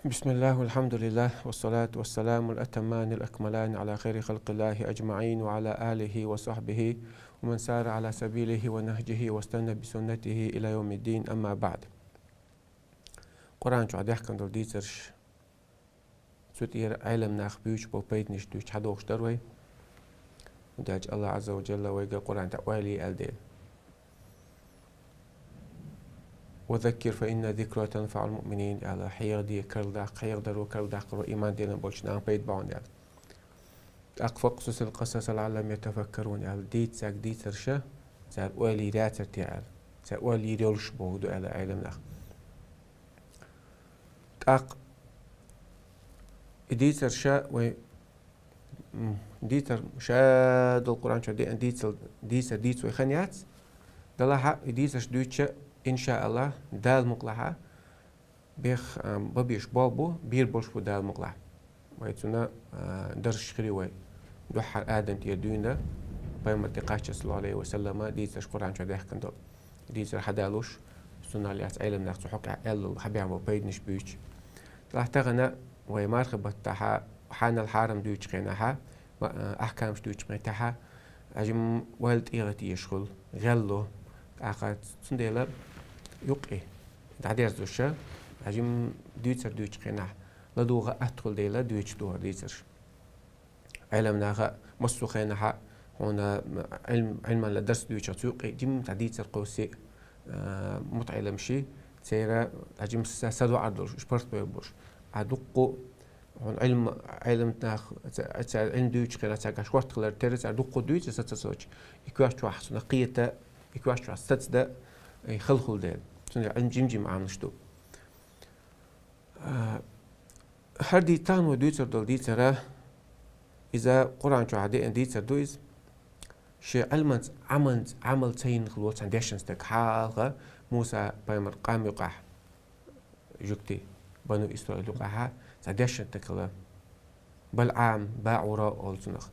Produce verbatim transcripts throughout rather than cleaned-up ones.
بسم الله والحمد لله والصلاة والسلام الأتمان الأكملان على خير خلق الله أجمعين وعلى آله وصحبه ومن سار على سبيله ونهجه واستنى بسنته إلى يوم الدين، أما بعد. Къуръан чу даьхкина долу дийцарш, цу тӀера Ӏелам нах буьйцуш болу пайданаш дуьйцуш хьадогӀуш дара вай. ХӀунда аьлча Аллах Азза ва Джалла вайга Къуръан тӀехь ойла е аьлла дела. «وذكر فإن الذكرى تنفع المؤمنين», аьлла, хьехаде карладаккха, хьехадаро карладаккхаро иман диллина болчу нахана пайда бу аьлла. ТӀаккха «فاقصص القصص لعلهم يتفكرون», аьлла, дийца цаьрга дийцарш, цара ойла йийр яцара те аьлла. Цара ойла йийр йолуш бохург ду аьлла Ӏелам нах. ТӀаккха и дийцарш вай, м, дийцар ша долу Къуръан чохь деана дийцал-, дийцар дийца вай хан яц. Далахьа и дийцарш дуьйцуча, иншааллах, Дала мукъалахьа, бех, а, бабеш болх бу, бийр болуш бу Дала мукъалахь. Вай цунна, а, дарсаш хир ю вай. Дуьххьара Адам тӀера дуьйна, пайхамар тӀекхаччалц, саллаллаху Ӏалайхи ва саллама, дийцарш Къуръан чохь даьхкина долу. Дийцар хьадалуш, суннал яц Ӏелам нах цу хьокъехь аьллал хьабаьхьа болу пайданаш буьйцуш. Делахь тахана вай марха баттахьа, хьанал хьарам дуьйцучу хенахьа, ма-, а, ахкамаш дуьйцучу хенахьа, хьажим вайл тӀегӀа тешаш хуьлу, гӀелло, тӀаккха цундела юккъе дӀадерзуша, хьажим дуьйцар дуьйцучу хенахь, ладугӀа атта хуьлу дела дуьйцуш ду хӀара дийцарш. Ӏелам наха массо а хенахьа хьуна Ӏилм-, Ӏилманна дарс дуьйцуш цу юккъе жимма цхьа дийцар кхоьссий, а, мутаӀелам ши, церан хьажим са, са доӀар долуш, уьш паргӀат бевр болуш. А дуккху хьуна Ӏилм-, Ӏелам нах, ца, ца Ӏилм дуьйцучу хенахь цаьргахь шортта хилар тера, цара дуккху дуьйцу саца соцу. И коьрта чохь цунах кхета, и коьрта чохь сацда, и хала хуьлу дела. Цундела Ӏилм жим-жима Ӏамалш ду. А, хӀара дийца тахана вай дуьйцур долу дийцара, иза Къуръан чохь деана дийцар ду иза. Шен Ӏилманца, Ӏаманца, Ӏамал ца йина хилла волу цхьана дешна стаг хьалха Муса пайхамар къам юкъахь, жуьгти, Бану Исраил юкъахьа, цхьа дешна стаг хилла. БалӀам, БаӀура олу цунах.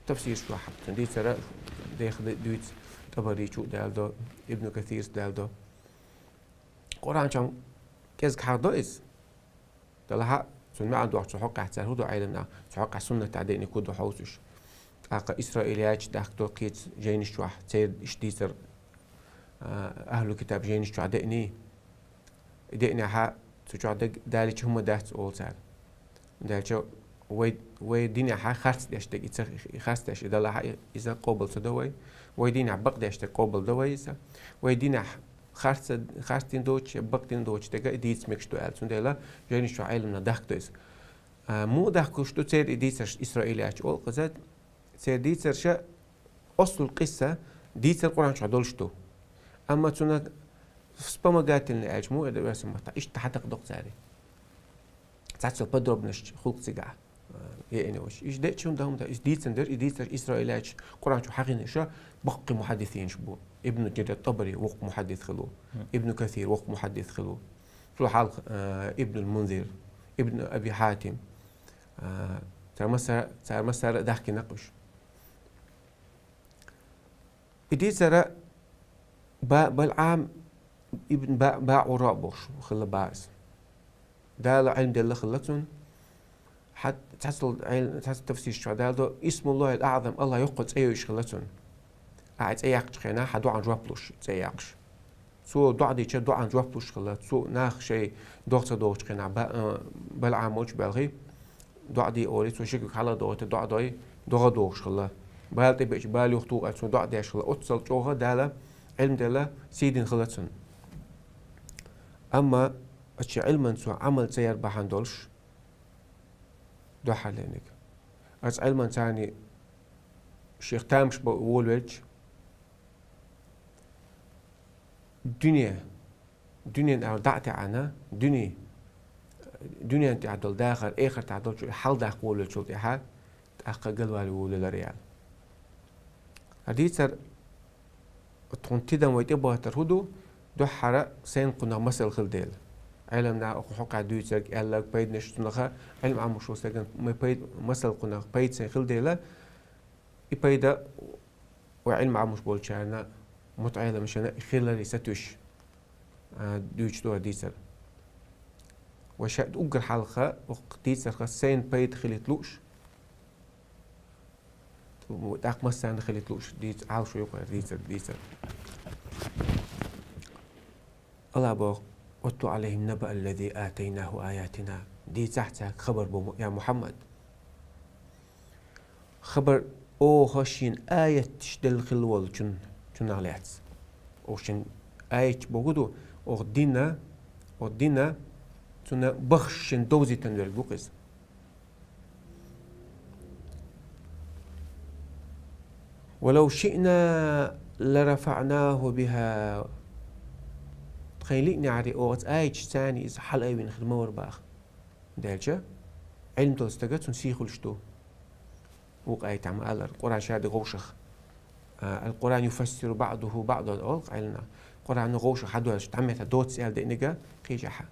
Тафсираш чохь цуьнан дийцара деха ду-, дуьйцу, ТӀабаричу а даьлла до, Ибну Касирс даьлла до. Къуръан чохь кӀезиг хьахдо иза. Делахьа, цуьнан маьӀна дохьуш цу хьокъехь цара хӀун ду Ӏелам наха, цу хьокъехь суннат тӀехь деъни хӀун ду хьовсуш. ТӀаккха исраилиятчу дахка до кхечу жайнаш чохь, церан иштта дийцар, а, ахӀлу китаб жайнаш чохь деъни. И деънехьа, цу чохь даг далича хӀума дац олу цара. Даьлча вай, вай динехьа харц деш дерг, и ца, и харц деш и далахьа, и, иза къобал ца до вай. Вай динехь бакъдеш дерг къобал до вай иза. Вай динехь харц, харц дин доцуш, бакъдин доцуш дерг и дийца мегаш ду аьлла. Цундела жайнаш чохь Ӏелам нах дахка до иза. А, муха дахкалуш ду церан и дийцарш исраилиятчу олу кхуза, церан дийцарша ослул къисса дийцар Къуръан чохь долуш ду. Амма цунах вспомогательный аьлча муха эр ду оьрсийн маттахь, иштта хьатакха доккху цара. Цхьацца подробностьш хӀуллакх цигахь, а, еана йолуш. Иштта деъча хӀунда хӀума дац, иза дийцина дерг, и дийцарш исраилиятчу Къуръан чу хьахийна иша баккхий мухьаддисинаш бу. Ибну Джарир ТӀабари воккха мухьаддис хилла ву. Ибну Касир воккха мухьаддис хилла ву. Цул хьалха, а, Ибнул Мунзир, Ибну Аби Хьатим. А, цара масса-, цара массара а дахкина кхуш. И дийцара Ба-, БалӀам ибн Ба-, БаӀура бохуш хилла баъс. Дала Ӏилма делла хилла цунна. Хьат-, цхьацал Ӏил-, цхьаца тафсирш чохь Дала до: «Исмуллахил аӀзам», Аллах йоккха цӀе йойуш хилла цунна. Ахьа цӀе яккхачу хенахь, хьан доӀан жоп луш, цӀе яккхаш. Цо доӀа дича, доӀан жоп луш хилла. Цо нах шайн догӀа ца догӀучу хенахь, Ба-, а, БалӀам волчу белхий, доӀа де олий, цо ши куьг хьала а догӀийта, доӀа дой, догӀа догӀуш хилла. Бала тӀе беача, бала юха туху аьлла, цо доӀа деш хилла. Оццал чӀогӀа Дала Ӏилма делла, сий дина хилла цунна. Амма ачу Ӏилман цо Ӏамал ца яр бахьана долуш, дуьххьарлерниг. Аса Ӏилман царний шех тамаш бан волавелча, дуьне, дуьненан агӀор дӀа а таьӀна, дуьне, дуьненна тӀехь долу дахар, эхартахь долчу хьаладаккха волавелчул тӀаьхьа, тӀаккха галвале волавелар яла. Хьан дийцар, тхуна тидам вай тӀебахийтар хӀун ду, дуьххьара сайна кхунах масал хила дела. Ӏелам наха хьокъехь дуьйцург, аьлларг, пайданаш цунаха, Ӏилма Ӏамош волу стеган май пай-, масал кхунах пайда сайн хила дела, и пайда вай Ӏилма Ӏамош болчарна, мутаӀеламашна хиларе сатуьйсуш, а, дуьйцуш ду хӀара дийцар. Ва ша уггар хьалха, укх дийцарха сайна пайда хилийта лууш, тӀаккха массарна хилийта лууш, дийца, Ӏалашо юкъера дийцар, дийцар. Аллахӏа боху: «Утлу Ӏалайхим наба аллази атайнаху аятина». Дийцахь цаьрга хабар бу, я Мухьаммад. Хабар оха шен аяташ делла хилла волчун, чунах лаьцна. Оха шен аяташ боху ду, оха дина, оха дина, цунна бахаш шен довзийтан верг ву-кх иза. «Валав шиъна ларафаънаху биха». Тхайн лиънехьара оха цу аяташ царна иза хьалаайвина хир ма вара баха. Делча, Ӏилма долу стага цунна сий хуьлуш ду. Вукху аятехь ма аллара, Къуръан шадерг гӀовшах. А, ал-Къуръан юфассиру баъдуху баъдан олу Ӏилманах. Къуръано гӀовшах хьадоьллуш, цхьа метта доцу аьлла деънарг кхечахьа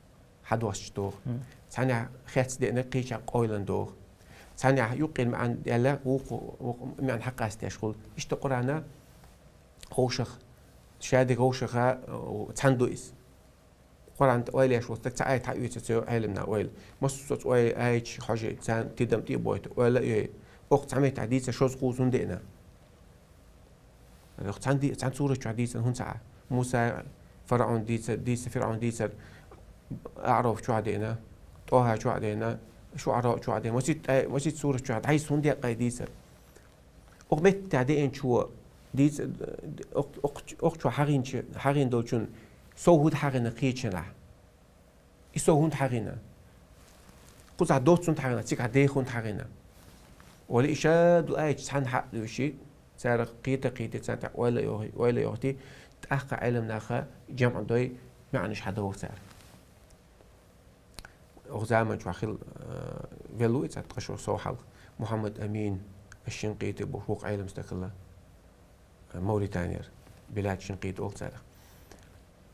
хьадоссуш догӀу. Мгм. Цхьаннехь хецна деънарг кхечахьа къойлан догӀу. Цхьаннехь юккъера маьӀна аьлла, вукху, вукху маьӀна хьакъастеш хуьлу. Иштта Къуръано гӀовшах, шадерг гӀовшаха, цхьаьна ду иза. Къуръан тӀе ойла еш волу стаг цхьа аят хьаоьцу цо Ӏеламнаха ойла. Массо а цу ой-, аяташ хьожий, царна тидам тӀе а бойту, ойла а йой. Оха цхьа меттехь дийцар шозза кхузза хӀунда деана? Оха цхьана ди-, цхьана сурат чохь дийцар хӀунда ца Ӏа? Муса, ФирӀавн дийцар, дийцар, ФирӀавн дийцар, АӀраф чохь деана, ТӀохьа чохь деана, ШуӀара чохь деана. Масийтта ай-, масийтта сурат чохь дӀайса хӀунда декъай дийцар? Оха меттехь деанчо дийца, оха, оха, оха чохь хьагӀинчу, хьагӀина долчун сов хӀунда хьагӀина кхечанахь? И сов хӀунда хьагӀина? Кхузахь доцца хӀунда хьагӀина, цигахь деха хӀунда хьагӀина? Ола и ша ду аяташ цхьаьна хьаъ луьйший, царах кхета а кхетий, царна тӀехь ойла а йохий, ойла а йохий, тӀаккха Ӏеламнаха жамӀ дой, маьӀнаш хьадогӀу цара. Оха заман чохь хилла, э, велла ву и цхьа ткъа шо сов хьалха. Мухьаммад Амин аш-Шинкъити бохуш вукху Ӏелам стаг хилла, э, Мавританера. Билад Шинкъити олу царах.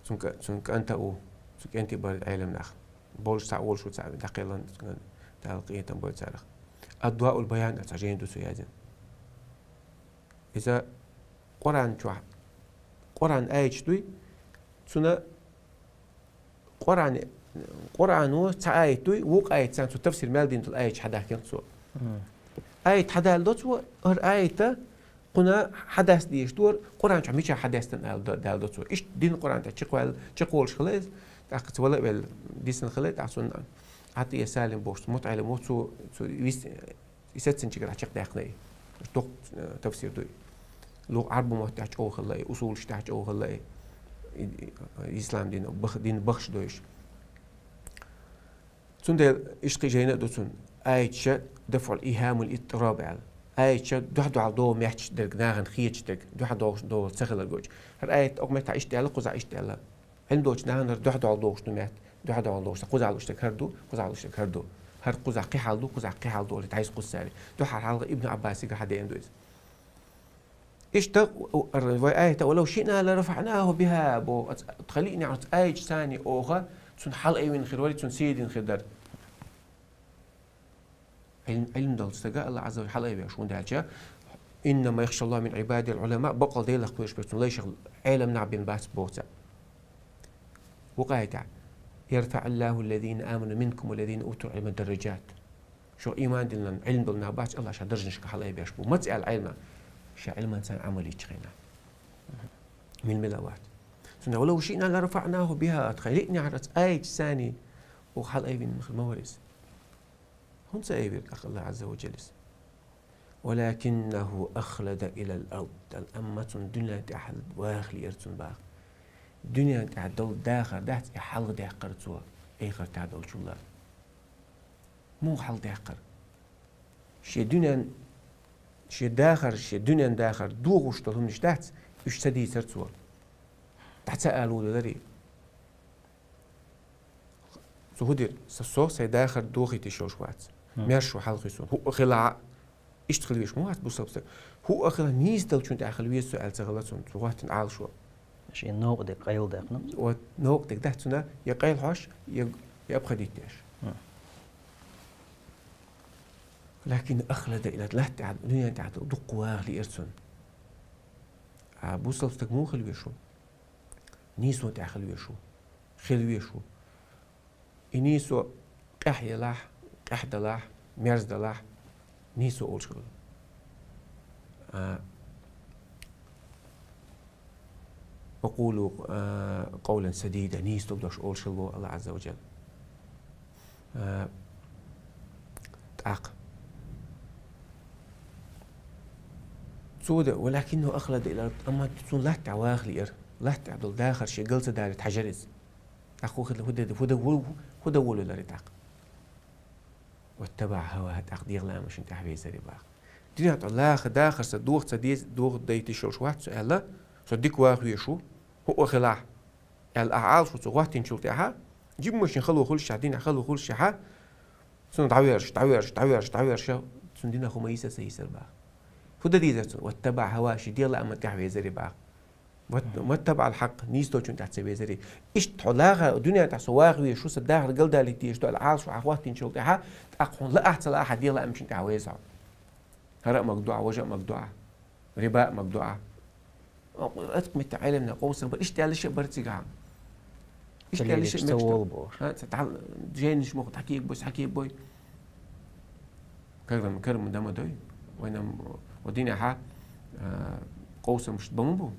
Цуьнан кӀа-, цуьнан кӀант а ву, цуьнан кӀентий бара Ӏеламнах. Болуш цхьаъ, волуш ву цхьаъ, дӀакхеллан цуьнан, Дала къинхетам бойла царах. «Адваул Баян» аьлла цхьа жайна ду цо яздина. Иза Къуръан чохь, Къуръан аяташ дуй, цуьнан Къуръан, Къуръано цхьа аят дуй, вукху аят царна цу тафсир мел дина долу аяташ хьадахкина цо. Мгм. Аят хьадалдо цо, хӀара аята кхуна хьадас дезаш ду, Къуръан чохь мичахь хьадестина ала да-, далдо цо. Иштта дина Къуръан тӀехь чекхваьлла, чекхволуш хилла иза, тӀаккха ца вала а велла, дисина хилла, тӀаккха цунна Ӏатия Салим бохуш, мутаӀеллим ву цо, цо вис-, И сеццинчигара чекхдаьккхина и. Доккха, э, тафсир ду и. ЛугӀа Ӏарбу мотт тӀехь чӀогӀа хилла и, усулаш тӀехь чӀогӀа хилла и. И, и, ислам дин бах-, дин бахаш дойуш. Цундела иштта кхин жайна а ду цунна. Аяташа дафӀул ихьамул иттираб аьлла. Аяташа дуьхьал-дуьхьал догӀу метташ дерг, нахана хеташ дерг, дуьхьал догӀуш догӀу ца хилар гочу. ХӀара аят окху меттехь иштта аьлла, кхузахь иштта аьлла. Ӏилма долчу нахана хӀара дуьхьал-дуьхьал догӀуш ду метташ. Дуьхьал-дуьхьал долуш, кхузахь луш дерг хӀара ду, кхузахь луш дерг хӀара ду. ХӀара кхузахь кхин хьал ду, кхузахь кхин хьал ду, олий дӀайса кхуссарий. Дуьхьал хьалха Ибн Ӏаббасигара хьадеана ду иза. Иштта, у-, у-, вай аята: «Валав шиъна ларафаънаху биха», боху, ац-, тхан лиънехь оцу аяташ царна оха, цунна хьалаайвина хир варий, цунна сий дина хир дара. Ӏилм-, Ӏилм долчу стага Аллах Ӏазза ва Жалла хьалаайвеш ву, хӀунда аьлча: «Иннама яхшаллаха мин Ӏибадихил Ӏулама», баккъал Делах кхоьруш берш цунна лайшах Ӏелам нах бен бац боху цара. Вукху аятехь: «ЯрфаӀиллаху аллазина аману минкум валлазина утул Ӏилма даражат». Шух ийман диллина, Ӏилм долу нах бац, Аллах ша даржанашка хьалаайбеш бу. Маца аьлла Ӏилма? Ша Ӏилманца Ӏамал йича хенахь. Мила-мила а вац. Цундела: «Валав шиъна ларафаънаху биха», тхан лиънехьара аца аяташ царна оха хьалаайвина хир ма вара иза. ХӀунда ца айвира тӀаккха Аллах Ӏазза ва Жалла иза? «Валакиннаху ахлада илал ард», амма цунна дуьнен тӀехь ваха лиира цунна баха. Дуьнен тӀехь долу дахар дац и хьалха даьккхар цо, эхартахь долчул а. Муха хьалха даьккхар? Шен дуьнен, шен дахар, шен дуьнен дахар дохуш долу хӀуманаш дац, уьш ца дийцар цо. ДӀа ца ала волавеларий? Цо хӀун дира? Со, со сайн дахар дохийта йиш йолуш вац. Хм. Маьрша ву хьалхе суна. ХӀуъа хила а, иштта хила везаш ма вац бусалба стаг. ХӀуъа хила, нийса долчун тӀехь хила веза со аьлла ца хилла цунна. Цо хӀоттийна Ӏалашо. Шен новкъа дерг къайладаьккхина. Вот, новкъа дерг дац цунна, я къайлахьош, я, я обходить деш. Хм. Лакин ахлада илат латта тӀехь, дуьнен тӀехь дуккха ваха лиира цунна. А бусалба стаг муха хила везаш ву? Нийсо тӀехь хила везаш ву. Хила везаш ву. И нийсо къаьхьа елахь, къаьхьа далахь, мерза далахь, нийсо олуш хилла. А, «وقولوا، а, قولا سديدا», нийса долу дош олуш хилла боху Аллах Азза ва Джалла. А, тӀаккха. Цо да, «ولكنه أخلد إلى الأرض», амма цунна латта тӀехь ваха лиира. Латта тӀехь долу дахар шен гал ца далийта хьаьжира иза. ТӀаккха хӀун хилла, хӀун де, хӀун де, хӀун, хӀун де волавелира тӀаккха? «واتبع هواه», тӀаккха дегӀан лаамашна тӀехь везара боху. Дуьнен тӀехь лаха дахар сан дохо ца деза, дохо дайта йиш йолуш вац со аьлла, со дика ваха везаш ву, хӀуъа хилахь аьлла, ахьа Ӏалашо цо хӀоттийначул тӀаьхьа, жимма шен хало хуьлуш, динехь хало хуьлуш, цунна дӀаверш, дӀаверш, дӀаверш, дӀаверш, цунна динах хӀума йийсар ца йийсар боху. ХӀун дан дезара цунна? «واتبع هواه», шен дегӀан лааман тӀехь везара боху. «وات-، واتبع الحق», нийса долчун тӀехь ца везара. Иштта хьо лаха, дуьнен тӀехь со ваха везаш ву, сан дахар галдалийта дезаш ду аьлла Ӏалашо ахьа хӀоттийначул тӀаьхьа, тӀаккха хьуна лаахь а ца лаахь а дегӀан лаамашна тӀехь веза хьо. ХӀара а магадо ахьа, важа а магадо ахьа, риба а магадо ахьа. Ацкъа метта Ӏеламнах къовсам бара, иштта аьлла иша а бара цигахь. Иштта аьлла иша а мегаш ца волу боху. ХӀа, ца тӀал-, жайнаш моху, хьакийга бой, хьакийга бой. Карам, карам дан ма дой. Вайнам, ва динехьа, а, къовсамаш бан ма бу.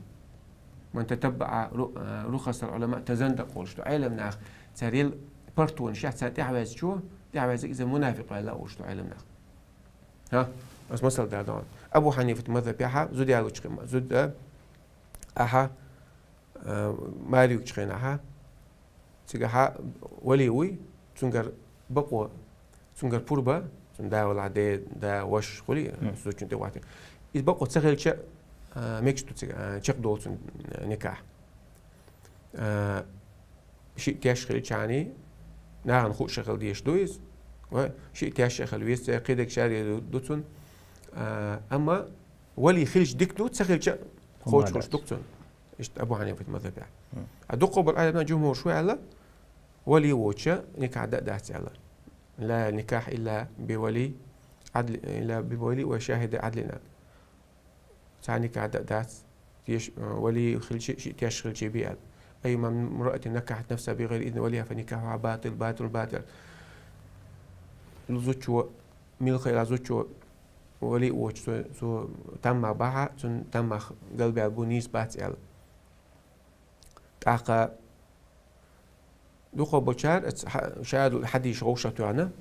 «من تتبع ر-، а, رخص العلماء تزندق», олуш ду. Ӏеламнах цара елла партонаш яц, цара тӀехьаваьзчо, тӀехьаваьззиг иза мунафикъ ваьлла олуш ду Ӏеламнах. ХӀа, ас масал да дан. Абу Хьанифат мазхабехьа, зуда ялучу хи-, зуда, ахьа, а, маьрюьгучу хенахьа, цигахьа вали вуй, цуьнгара бакъо, цуьнгара пурба, цуьнан да валахь, де, да, ваша хуьлий, Мгм. Зудчун тӀе вахтина. Иза бакъо ца хилча, а, мегаш ду цига, а, чекхдолу цуьнан, а, никахь. А, шиъ теш хилча, нахана хууш хила дезаш ду иза. Ва шиъ теш а хила веза, кхидерг шаре ду, ду цунна. А, амма вали хилча дика ду, ца хилча кхочуш хуьлуш ду цунна. Иштта Абу Хьанифат мазхабехь. Мгм. А дукхо болу Ӏеламнах, жумхӀур шу аьлла, вали воцуш никахь дан а дац аьлла. «لا نكاح إلا بولي عدل، إلا بولي وشاهدي عدل». Цхьа никахь дан а дац, теш-, вали хилча, шиъ теш хилча бен аьлла. «أيما امرأة نكحت نفسها بغير إذن وليها فنكاحها باطل، باطل، باطل». Зудчо, мила хилла зудчо вали воцуш, цо, цо таммах бахьа, цуьнан таммах галбаьлла бу, нийса бац аьлла. ТӀаккха дукхо болчара, ца-, хьа-, шадолу хьадисаш вовшах тоьхна,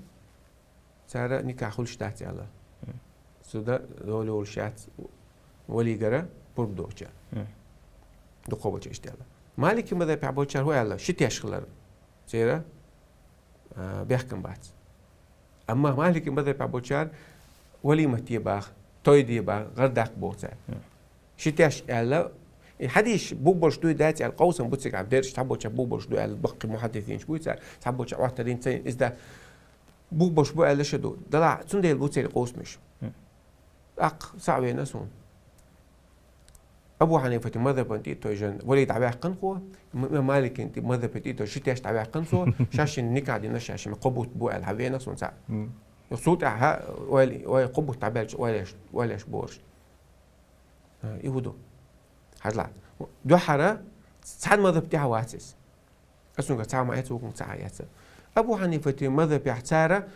цара никахь хуьлуш дац аьлла. Мгм. Зуда дола йолуш яц валигара пурба доцучара. Мгм. Дукхо болчара иштта аьлла. Малики мазхабехь болчара хӀун аьлла? Ши теш хилар церан, а, бехкам бац. Амма Малики мазхабехь болчара валимат де баха, той де баха, гӀар даккха боху цара. Мгм. Ши теш аьлла, и хьадисаш бугболуш дуй дац аьлла, къовсам бу цигахь, бераш цхьаболчара бугболуш ду аьлла, баккхий мухьаддисинаш буй цара, цхьаболчара Ӏоттарийн ца йина, иза да-, бугболуш бу аьлла ша ду. Делахь, цундела бу церан къовсамаш. Мгм. ТӀаккха схьа а веана суна. Абу Хьанифатан мазхабан тӀе а тойжан вали дӀаваьккхина хьо, м-, м-, Маликин тӀе, мазхабан тӀе а тойжан ши теш дӀаваьккхина цо, ша шина никахь дина, ша шина кхо бутт бу аьлла, хьан веана суна цхьаъ. Мгм. Цул тӀаьхьа ойла, ой, кхо бутт дӀабаьлча, ойла еш, ойла еш бораш. А, и хӀун ду? Хьажал. Дуьххьара цхьана мазхаб тӀехь вац иза. Ас цуьнгара цхьа ма эца, вукхунга цхьа а эца. Абу Хьанифатан мазхабехь цара,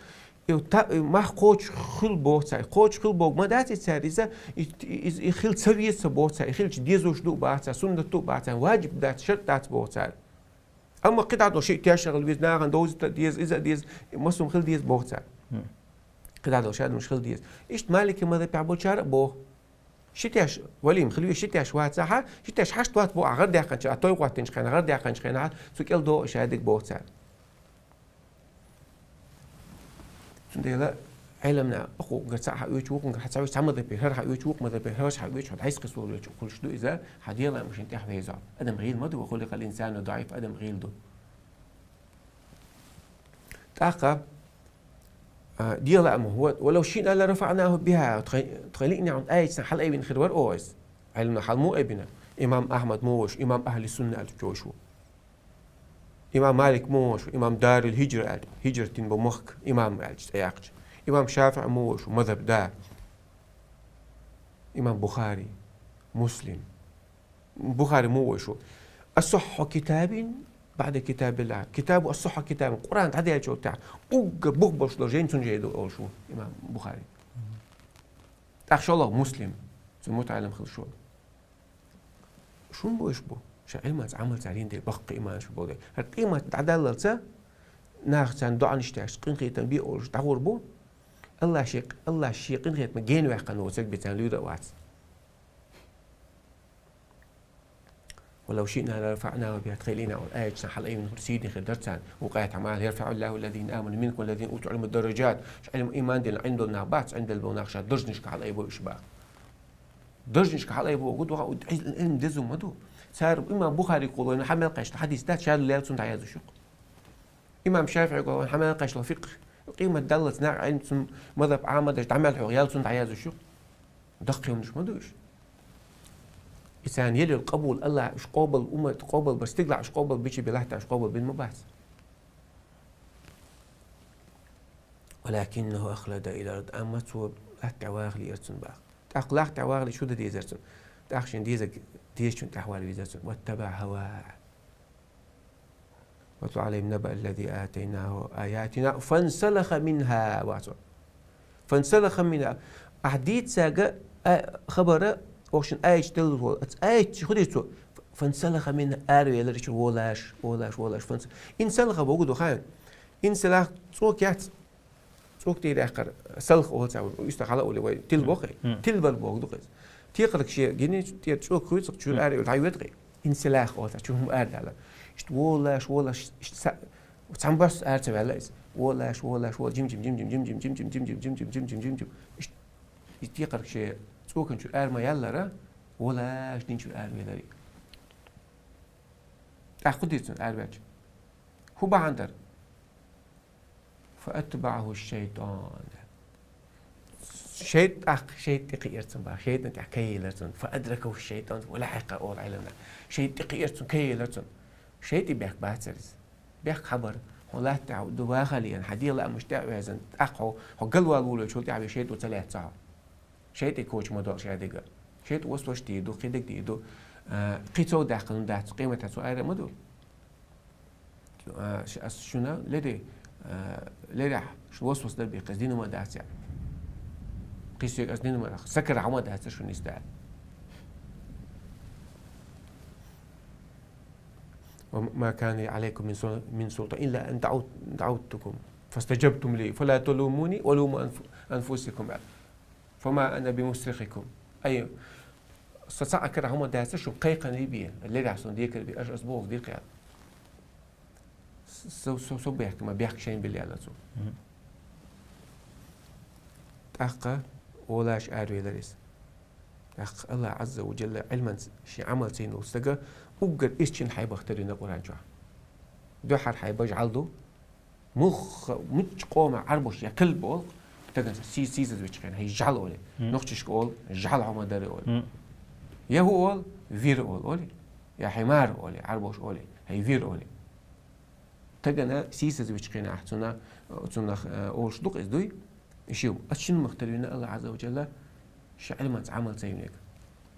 и та-, и мах кхочуш хила боху цара. Кхочуш хила боху ма дац и цара иза, и, и, и, и хила ца веза ца боху цара, и хилча дезош ду а боху цара, суннат ду а боху цара, ваджиб дац, шарт дац боху цара. Амма кхидӀа долу шиъ теш а хила веза, нахана довзийта а деза, иза а деза, массо а хила деза боху цара. Мгм. КхидӀа долу шадолуш хила деза. Иштта Малики мазхабехь болчара а боху. Ши теш, валим хила веза, ши теш вацахьа, ши теш хьашт вац боху, ахьа гӀар даьккхинчу, а той хӀоттийначу хенахь, гӀар даьккхинчу хенахь, цу кӀел догӀу шадерг боху цара. Цундела Ӏеламнах, оцуьнгара цхьаъ хьаоьцуш, вукхуьнгара хьа ца оьцуш, цхьа мазхаб хӀара хьаоьцуш, вукху мазхаб хӀара хьаоьцуш, хьо дӀасакхийсалур велча, хуьлуш ду иза, хьан дегӀан лаамашна тӀехь веза. Адам гӀийла ма ду, «وخلق الإنسان ضعيفا», адам гӀийла ду. ТӀаккха, а, дегӀан лаам хӀун, «ولو شئنا لرفعناه بها», тхайн, тхайн лиънехь хӀунда аьлча сан хьала айвина хир вара оха иза. Ӏеламнах хьала муха айбина? Имам Ахьмад муха ву аша, имам ахьли сунна аьлла чу ву аша. Имам Малик муха ву аша, имам Дарил хӀиджра аьлла, хӀиджрат дина бу мохк, имам аьлча цӀе яьккхича. Имам ШафиӀи муха ву аша, мазхаб да. Имам Бухари, Муслим. Бухари муха ву аша. «أصح كتاب بعد كتاب الله. كتاب الصح كتاب. Къуръан дӀадаьлча тӀехьа уггар бух болуш долу жайна цуьнан жай ду олуш ву имам Бухари. ТӀаккха шолгӀа Муслим, цуьнан мутаӀаллим хилла шолгӀа. Шун бу уьш бу? Шайн Ӏилманца Ӏамал ца дина дела, баккхий иман шу боху дела. ХӀара къемат дӀадаллалца, нах царна доӀанаш деш, къинхетам бе олуш дӀагӀур бу. Аллах шен, Аллах шен къинхетамах гена ваьккхина воцург бен царна луьйра а вац. ولو شئنا لرفعناه بها, тхайна олу аяташна хьалаайвина хӀума сийдина хир дара царна. Вукху аятехь ма аьлла: يرفع الله الذين آمنوا منكم والذين أوتوا العلم درجات. Шайн Ӏилма, иман дина, Ӏилма долу нах бац, Ӏилма долу нах ша даржанашка хьалаайбо уьш боху. Даржанашка хьалаайбо гу дуьхьа, Ӏилма деза ма ду. Цара имам Бухари гуш вайна хьан мел кхаьчна хьадис дац, ша лелла цунна дӀаязъеш ю-кх. Имам ШафиӀи гуш вайна хьан мел кхаьчна фикъхӀ, къемат даллалц нах Ӏилма цунна мазхӀаб Ӏамадеш дӀа мел хьоьху ял цунна дӀаязъеш ю-кх. Даккхий хӀуманаш ма ду уьш. И царна елла къабул, Аллах уьш къобал, уммат къобал бар, стигалахь уьш къобал бичи бен латта уьш къобал бина ма бац. ولكنه أخلد إلى الأرض, амма цо латта тӀе ваха лиира цунна боху. ТӀаккха латта тӀе ваха лиъча хӀун дан дезара цунна? ТӀаккха шен дезарг дезачунна тӀаьхьа вала везара цунна. واتبع هواه. واتل عليهم نبأ الذي آتيناه آياتنا فانسلخ منها, боху цо. فانسلخ منها. Ахьа дийццарг а хабар, оха шена аяташ делла волу. Оцу аяташ хӀун дийцира цо? فانسلخ منها, аравелира чуьра, волаш, волаш, волаш. فانس-, انسلخ бохург ду хьуна. انسلاخ цӀока яц. ЦӀока тӀера яьккхар салх олу цхьа, уьстагӀ хьала а олий вай, тила боху. Мгм. Тила бара бохург ду-кх иза. Текхарг шен гина тӀера цӀока хуьйцу-кх, чуьра аравелла дӀайоьду-кх. انسلاخ олу цхьа, чуьра хӀума арадала. Иштта волаш, волаш, иштта са-, цхьана барс ара ца ваьлла иза. Волаш, волаш, волаш, жим-жим, жим-жим, жим-жим, жим-жим, жим-жим, жим-жим, жим-жим. Иштта, иштта текхарг шен цӀокан чуьра ара ма яллара, волаш дин чуьра аравелира. ТӀаккха хӀун дира цунна араваьлча? ХӀун бахьана дара? فأتبعه الشيطان. ШайтӀа тӀаккха, шайтӀа тӀе кхиира цунна боху, шайтӀана тӀехь кхайелира цунна. فأدركه الشيطان ولحقه, олу Ӏеламнаха. ШайтӀа тӀе кхиира цунна, кхайелира цунна. ШайтӀе бехк бацара иза. Бехк хьан бара? Хьо латта тӀехь ду ваха лиъна, хьан дегӀан лаамаш тӀе а ваьзна, тӀаккха хьо, хьо галвала волавелчул тӀаьхьа вен шайтӀо ца лаьцна хьо. ШайтӀе коча ма долу шадерг а. ШайтӀа васвас дийр ду, кхидерг дийр ду. А, кхин цо даьккхина дац, къематехь цо ара ма ду. А, ш-, ас шуна лере, а, лерехь, шу васвас дар бехк, ас дина ма дац я. Кхин соьга ас дина ма дац, сакара хьан ма дац шуна иста. وما كان عليكم من سل-، من سلطان إلا أن دعوت-، دعوتكم فاستجبتم لي فلا تلوموني ولوموا أنف-، أنفسكم. فما أنا بمصرخكم. Ай, со цхьа а кара хӀума дац, шу кхайкхина бен, лерехь суна декар бен, аша ас бохург дира кхел. Со, со, со бехк, ма бехк шайн билла аьлла цо. Мгм. ТӀаккха олаш аравелира иза. ТӀаккха Аллах Азза ва Джалла Ӏилманца шен Ӏамал ца йина волу стага уггар ирччина хьайбах тара йина Къуръан чохь. Дуьххьара хьайба жӀаьла ду, Муха, муьлххачу къоман Ӏарбош я килба олу, тагана сий-, сийсаз вичхьена, хӀай жӀал олий. Мгм. Нохчашка олу, жӀал хьо ма дарий олий. Мгм. Я хӀу олу, вир олу олий. Я хьимар олий, Ӏарбош олий, хӀай вир олий. Тагана сийсаз вичхьена ахь цунах, цунах, э, олуш ду-кх иза дуй? И ши, ас шина махтар вина Аллах Азза ва Джалла, ши Ӏилманца Ӏамал ца йинег.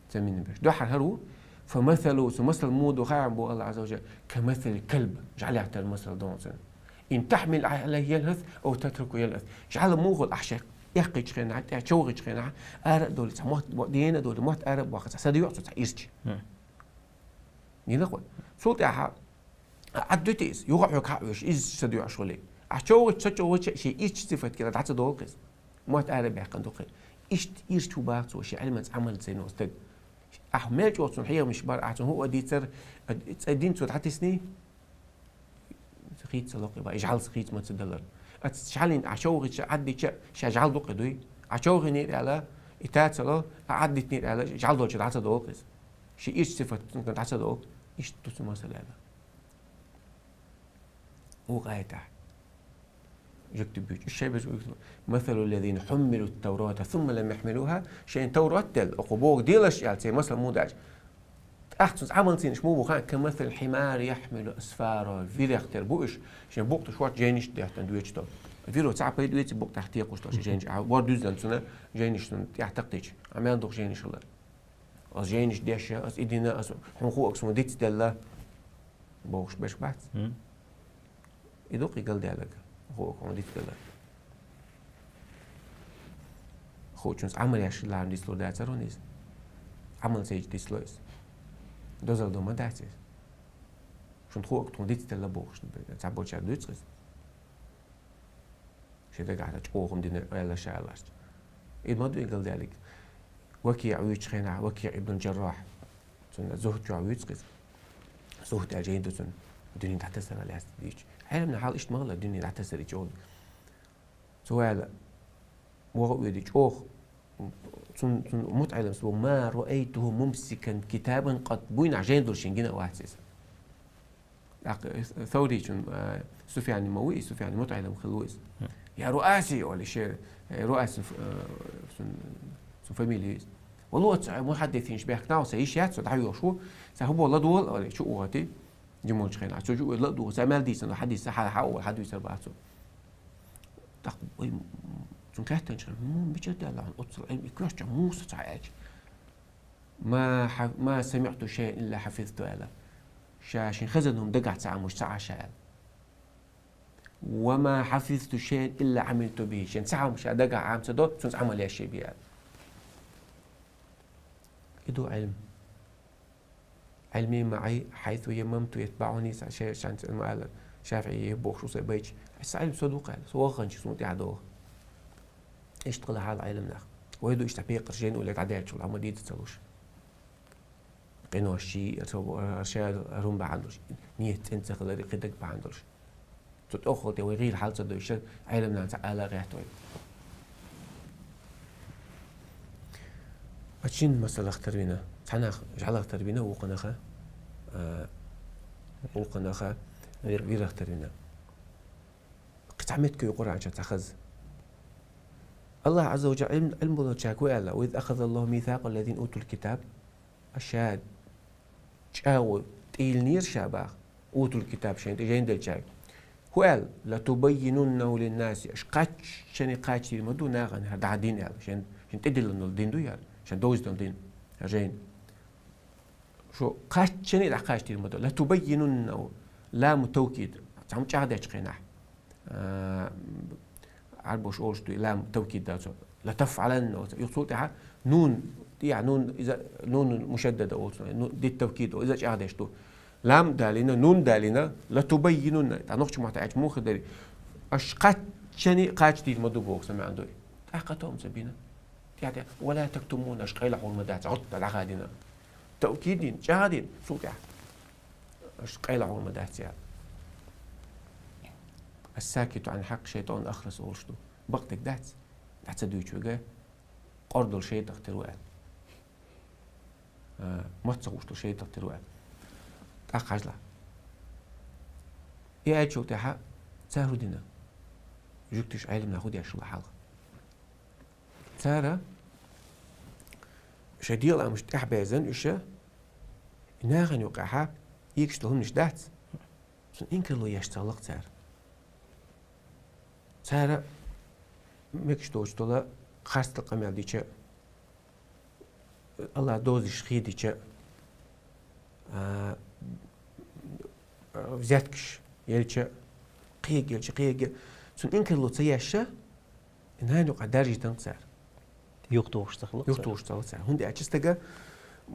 Ца минна берш. Дуьххьара хӀара ву, فمثله, цу масал муха ду хаам бу Аллах Азза ва Джалла, كمثل الكلب, жӀалех тера масал ду цуьнан. إن تحمل عليه يلهث أو تتركه يلهث. ЖӀал муха ахь шех эккхийчу хенахь, тӀе човхийчу хенахь, ара а долий, цхьа мотт, дена а долий, мотт ара а бохкий, цхьа садоьгӀу цо цхьа ирча. Мгм. Дина кхо. Цул тӀаьхьа Ӏад дуьту иза, юха а хьоьга хьаъ веш, иза ца доьӀуш хилий. Ахь човгӀича, ца човгӀича, шен ирча сифат кила дӀа ца долу-кх иза. Мотт ара баьккхина ду-кх. Иштта ирча ву баха цо, шен Ӏилманца Ӏамал ца йина стаг. Ахь мел чӀогӀа цунна хьехамаш бара, ахь цунна хӀуъа дийцар, цӀа дин цо дӀатесний? Хийца ца локхий бан, и жӀалца хийца ма ца далар. Аца шалин ахь човгӀича, Ӏад дича, ша жӀал ду-кх дуй? Ахь човгӀийнера аьлла, и та ца ло, ахь Ӏад дитинера аьлла, жӀал долчу дӀа ца долу-кх иза. Шен ирча сифат цунна дӀа ца долу, иштта ду цу масал аьлла. Вукху аятахь. Жуьгти буьйцу. Уьш шайберш вуьгу. مثل الذين حملوا التوراة ثم لم يحملوها. Шайна Таврот делла, оха боху делаш аьлла, церан масал муха даьлча. ТӀаккха цуьнца Ӏамал ца йинарш муха бу хаьа, كمثل الحمار يحمل أسفارا. Вирех тера бу уьш, шен букъ тӀехь шортта жайнаш а деттина доьчу тӀом. Виро цхьаъ пайда оьций букъ тӀехь текхуш долчу жайнаш. Ахьа вор дуьззина цунна жайнаш цунна тӀехь такхийча. Ахьа мел дукха жайнаш хилла. Ас жайнаш деш, ас и дина, ас хьуна хууш суна диц делла. бохуш берш бац. Мгм. И ду-кх и галдаьлларг, хӀокхунна дицделларг. Хуучунца Ӏамал еш ларам дицлур дацар хьуна иза. Ӏамал ца йича дицло иза. Дозалла ду ма дац иза. Шуна хӀокхунна дицделла бохуш, цхьаболчара дуьйцу иза. Шен дагахь чӀогӀа хӀума дина аьлла ша аьлларча. И ма ду и галдаьлларг. Вакиъ вуьйцучу хенахь, Вакиъ ибн Джаррахь, цунна Зухд чохь вуьйцу иза. Зухд аьлла жайна ду цунна, дуьне дӀатасарал яц дийча. Хьерам хьал иштта ма хилла, дуьне дӀатасар и чӀогӀа. Цо аьлла, вогӀу оьди чӀогӀа, цун, цун мутаӀеллам бу, ма раайтуху мумсикан китабан къат, буйнахь жайна долуш шен гина а вац иза. ТӀаккха Савричун, а, Суфьяни ма ву и, Суфьяни мутаӀеллам хилла ву иза. Я Руаси, олий шен, э, Руаси, э, цун, цун фамилия ю иза. Вало ца мухьаддисинаш бехк нах, сан йиш яц, со дӀахьоьхуш ву, сан хӀун боху ладогӀал, олий, чу ухати, жимолчу хенахь. Цу чу ладогӀал, сан мел дийцина хьадис, сан хьа-, хьа-, хьадуьйцур бац цо. ТӀаккха, ой, цунна хаьттинчу хенахь, мичара даьлла хьуна оццул Ӏилма, и коьртачохь муха ца хьаьжча? «Ма хьа-, ма самиъту шайъан илла хьафизту», аьлла. Ша шен хезна хӀума дагахь ца Ӏамош ца Ӏаш аьлла. «Ва ма хьафизту шайъан илла Ӏамилту бихи». Шен ца Ӏамош ша дагахь Ӏама ца до, цунца Ӏамал еш бен аьлла. И ду Ӏилма. «Ӏилми маӀи хьайсу ямамту ятбаӀуни», ша-, ша-, шен ма аьлла, ШафиӀи бохуш ву сайн байча. Сан Ӏилма со ду-кх аьлла, со вахханча суна тӀехь догӀу. Иштта хилла хьал Ӏеламнах. Вай ду иштта пекхар жен улле дӀадаьллачул Ӏамма дийца ца луш. Къинош ши, ша хӀун бахьана долуш. Нийят цӀена ца хилар, кхин дага бахьана долуш. Цу тӀехула тӀе вай гӀийла хьал ца дойша, Ӏеламнана ца ала гӀерта вай. Ачин масалах тарвина, цхьанах жӀалах тарвина, вукханаха, а, вукханаха вир-, вирах тарвина. Кхин цхьа меттиг ю Къуръан чохь цхьа хаза. Аллах Азза ва Джалла Ӏилм-, Ӏилм болчаьрга хӀу аьлла: «Ва из ахазаллаху мисакъал лазина утул китаб». Аша чӀагӀо тӀийлинера ша баха, утул китаб шайн тӀе жайн делчаьрга. ХӀу аьлла: «Латубаййинуннаху линнаси». Аша кхаччане кхачдийр ма ду нахана хӀара дӀа дин аьлла. Шайн, шайн тӀедиллина долу дин ду хӀара, шайн довзийтина дин, хӀара жайна. Шу кхаччане дӀакхачдийр ма ду. «Латубаййинуннаху». Ламу тавкид. Цхьамма чӀагӀдечу хенахь. А, Ӏарбош олуш ду, лам тавкид дац. «Латафъаланна», оцу. Юха цул тӀаьхьа нун, тӀехьа нун, иза, нун мушаддада олуш ду. Ну, дит тавкид, иза чӀагӀдеш ду. Лам далийна, нун далийна, «латубаййинунна». ТӀа нохча мохь тӀаьхьачу муха дари. Аша кхаччане кхачдийр ма ду боху, сан маьӀна ду. ТӀаккха томца бина. ТӀаьхьа, «ва ла тактумуна», аша къайла хьур ма дац, гӀотта дӀахадина. Тавкид дина, чӀагӀдина, цул тӀаьхьа. Аша къайла хьур ма дац, яла. «Ас-сакиту Ӏан хьакъ шайтӀан ахрас», олуш ду. Бакъдерг дац, дӀа ца дуьйцу вега, къордал шайтӀах тера ву аьлла. А, мотт ца хууш долу шайтӀах тера ву аьлла. ТӀаккха хьажал. И аьллачул тӀаьхьа цара хӀу дина? Жуьгташа, Ӏеламнаха хӀу деш хилла хьалха? Цара шайн дегӀаламаш тӀехь безна уьш, и нахана юкъахь ийгаш долу хӀуманаш дац, цунна инкарло еш ца хилла-кх цара. Цара мегаш доцуш долу харцдолу къамел дича, Аллах дозуш хедича, а, взяткаш елча, кхега елча, кхега, цунна инкарло ца еш, нахана юкъахь даржийтина-кх цара. Юхатухуш ца хилла-кх цара. Юхатухуш ца хилла цара. ХӀунда аьлча стага,